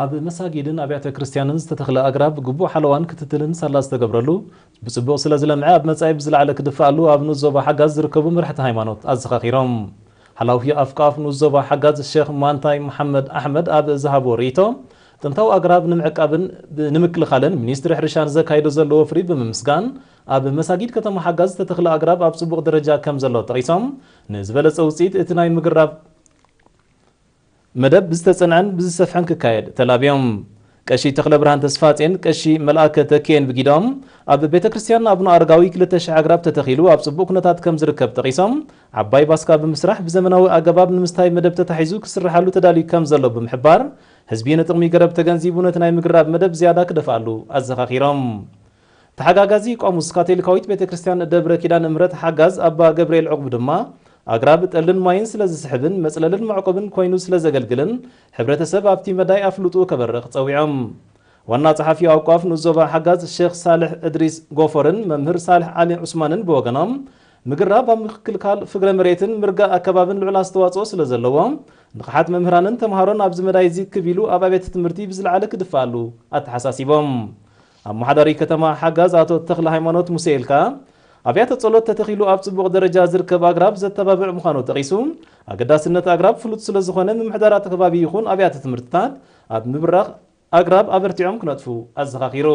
ኣብ መሳጊድን ኣብያተ ክርስቲያንን ዝተተኽለ ኣግራብ ግቡእ ሓለዋን ክትትልን ሳላ ዝተገብረሉ፣ ብጽቡቕ ስለ ዝለምዐ ኣብ መጻኢ ብዝለዓለ ክድፋኣሉ ኣብ ንኡስ ዞባ ሓጋዝ ዝርከቡ መራሕቲ ሃይማኖት ኣዘኻኺሮም። ሓላፊ ኣፍቃፍ ንኡስ ዞባ ሓጋዝ ሸኽ ማንታይ መሓመድ ኣሕመድ ኣብ ዝሃቦ ርእይቶ፣ ጥንታዊ ኣግራብ ንምዕቃብን ንምክልኻልን ሚኒስትሪ ሕርሻ ንዘካይዶ ዘሎ ወፍሪ ብምምስጋን፣ ኣብ መሳጊድ ከተማ ሓጋዝ ዝተተኽለ ኣግራብ ኣብ ጽቡቕ ደረጃ ከም ዘሎ ጠቒሶም፣ ንዝበለጸ ውጽኢት እቲ ናይ ምግራብ መደብ ብዝተጸንዐን ብዝሰፍሐን ክካየድ ተላብዮም። ቀሺ ተኽለ ብርሃን ተስፋጼን ቀሺ መልኣከ ተኪኤን ብጊዶም፣ ኣብ ቤተ ክርስቲያን ኣቡነ ኣረጋዊ ክልተ ሽሕ ኣግራብ ተተኺሉ ኣብ ጽቡቕ ኩነታት ከም ዝርከብ ጠቒሶም፣ ዓባይ ባስካ ብምስራሕ ብዘመናዊ ኣገባብ ንምስታይ መደብ ተታሒዙ ክስርሓሉ ተዳልዩ ከም ዘሎ ብምሕባር፣ ህዝቢ ንጥቕሚ ገረብ ተገንዚቡ ነቲ ናይ ምግራብ መደብ ዝያዳ ክደፍኣሉ ኣዘኻኺሮም። ተሓጋጋዚ ቆሙስ ካቶሊካዊት ቤተ ክርስቲያን ደብረ ኪዳነ ምሕረት ሓጋዝ ኣባ ገብርኤል ዕቑብ ድማ፣ ኣግራብ ጠልን ማይን ስለ ዝስሕብን መጽለልን መዕቆብን ኮይኑ ስለ ዘገልግልን፣ ሕብረተሰብ ኣብቲ መዳይ ኣፍልጡ ከበርኽ ጸዊዖም። ዋና ጸሓፊ ኣውቋፍ ንኡስ ዞባ ሓጋዝ ሸኽ ሳልሕ እድሪስ ጎፎርን መምህር ሳልሕ ዓሊ ዑስማንን ብወገኖም፣ ምግራብ ኣብ ምክልካል ፍግረ መሬትን ምርጋእ ኣከባብን ልዑል ኣስተዋጽኦ ስለ ዘለዎ፣ ንቕሓት መምህራንን ተምሃሮን ኣብዚ መዳይ እዚ ክብ ኢሉ ኣብ ኣብያተ ትምህርቲ ብዝለዓለ ክድፋኣሉ ኣተሓሳሲቦም። ኣመሓዳሪ ከተማ ሓጋዝ ኣቶ ተኽለ ሃይማኖት ሙሴ ኢልካ፣ ኣብያተ ጸሎት ተተኺሉ ኣብ ጽቡቕ ደረጃ ዝርከብ ኣግራብ ዘተባብዕ ምዃኑ ጠቒሱ፣ ኣገዳስነት ኣግራብ ፍሉጥ ስለ ዝኾነ ምምሕዳራት ከባቢ ይኹን ኣብያተ ትምህርትታት ኣብ ምብራኽ ኣግራብ ኣበርቲዖም ክነጥፉ ኣዘኻኺሩ።